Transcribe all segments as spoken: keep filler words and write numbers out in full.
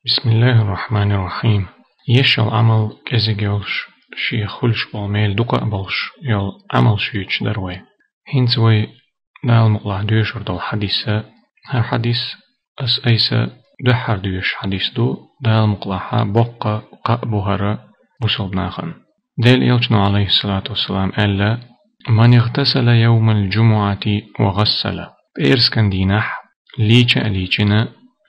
بسم الله الرحمن الرحيم. Ешал Ӏамал кӀезига йолуш, шех хуьлуш болу мел дукха а болуш йолу Ӏамал шуьйцуш дара вай. ХӀинца вай Дала мукъалахь доьшур долу хьадис, хӀара хьадис ас айса дуьххьара доьшуш хьадис ду, Дала мукъалахь боккха кхаъ бу хӀара бусалба нахана. Делан Элчано, عليه الصلاة والسلام, аьлла: من اغتسل يوم الجمعة وغسل. ПӀераскан дийнахь лийча а лийчина,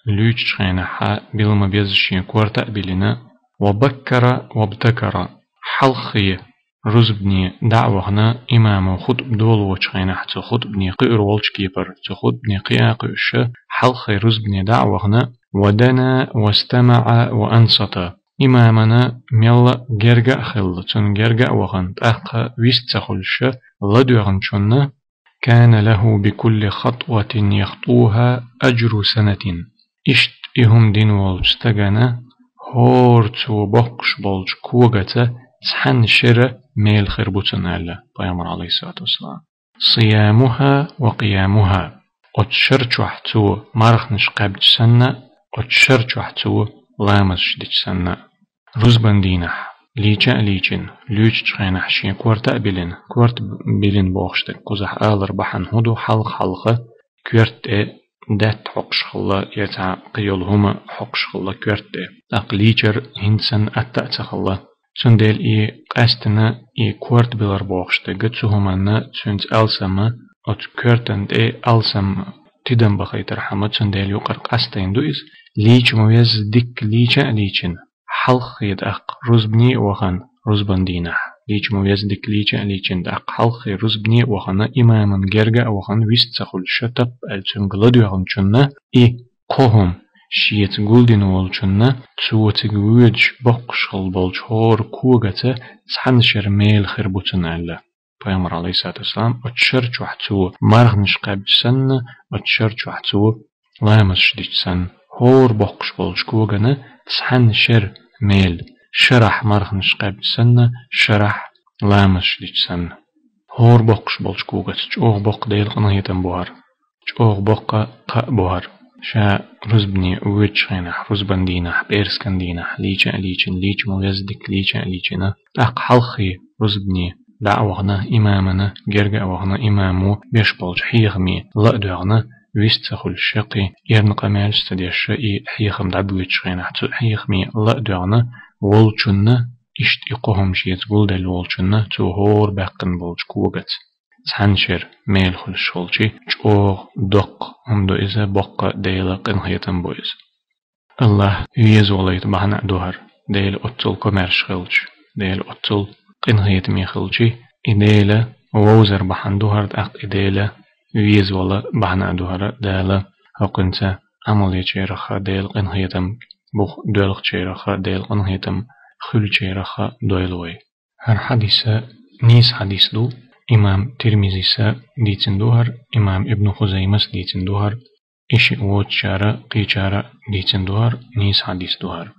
луьйчучу хенахь билма беза шен корта а билина, وبكر وابتكر, хьалххе рузбане дӀа а вахана, имамо хутба долочу хенахь цу хутбане кхуьур волчу кепара, цу хутбане кхиа а кхуьуш, хьалххе рузбане дӀа а вахана, ودنا واستمع وأنصت. Имамана мелла а герга а хилла, цунна герга а вахана, тӀаккха вист ца хуьлуш, ладоьгӀначунна, كان له بكل خطوة يخطوها أجر سنة. Иштта и хӀума дина волчу стагана хӀора цо боккхуш болчу когаца цхьана шера мел хир бу цунна, аьлла Пайхамара, عليه الصلاة والسلام. صيامها وقيامها. Оцу шар чохь цо марханаш кхаьбча санна, оцу шар чохь цо ламазаш дича санна. Рузбан дийнахь лийча а лийчина, луьйчучу хенахь шен корта а билина, корта билина бохуш дерг кхузахь алар бахьана хӀун ду, хьалха-хьалха коьрта тӀе даьтта хьокхуш хилла, я цхьа кхин йолу хӀума хьокхуш хилла коьрта тӀе. ТӀаккха лийчар хӀинца санна атта а ца хилла. Цундела и къаьстина и корта билар бохуш дерг, цу хӀуманна цуьнца алсамма, оцу коьртан тӀе алсамма тидам бахийтархьама, цундела юкъара къастийна ду иза. Лийча ма везза дикка лийча а лийчина, хьалххе тӀаккха рузбане а вахана, рузбан дийнахь лийча ма везза дикка лийча а лийчина, тӀаккха хьалххе рузбане а вахана, имаман герга а вахана, вист ца хуьлуш, тап аьлла цуьнга ладоьгӀначунна, и кхо хӀума шеца гулдина волчунна, цо цига воьдуш боккхуш хилла болчу хӀора когаца цхьана шера мел хир бу цунна, аьлла Пайхамара, عليه الصلاة والسلام. Оцу шар чохь цо марханаш кхаьбча санна, оцу шар чохь цо ламазаш дича санна, хӀора боккхуш болчу когана цхьана шера мел, шарахь марханаш кхаьбча санна, шарахь ламазаш дича санна. ХӀора боккхуш болчу когаца. ЧӀогӀа боккха Делан къинхетам бу хӀара. ЧӀогӀа боккха кхаъ бу хӀара. Ша рузбане воьдучу хенахь, рузбан дийнахь, пӀераскан дийнахь лийча а лийчина, лийча ма везза дикка лийча а лийчина, тӀаккха хьалххе рузбане дӀа а вахана, имамана герга а вахана, имамо беш болчу хьехаме ла а доьгӀна, вист ца хуьлуш, кхин эрна къамелаш ца деш, и хьехам дӀабоьдучу хенахь цу хьехаме ла а доьгӀна волчунна, иштта и кхо хӀума шеца гулделла волчунна, цо хӀора баьккхина болчу когаца цхьана шера мел хуьлуш хилча, чӀогӀа доккха хӀума ду иза, боккха Делан къинхетам бу иза. АллахӀ веза валийта бахьана а ду хӀара, Дела оццул комаьрша хилча, Дела оццул къинхетаме хилча, и Дела вовзар бахьана ду хӀара, тӀаккха и Дела веза вала бахьана а ду хӀара. Дала хӀокхуьнца Ӏамал ечарах, Делан къинхетам бух доьлхучарах, Делан къинхетам хуьлучарах дойла вай. ХӀара хьадис нийса хьадис ду, имам Тирмизис дийцина ду хӀара, имам Ибн Хузаймас дийцина ду хӀара, и шиъ воцучара, кхечара дийцина ду хӀара, нийса хьадис ду хӀара.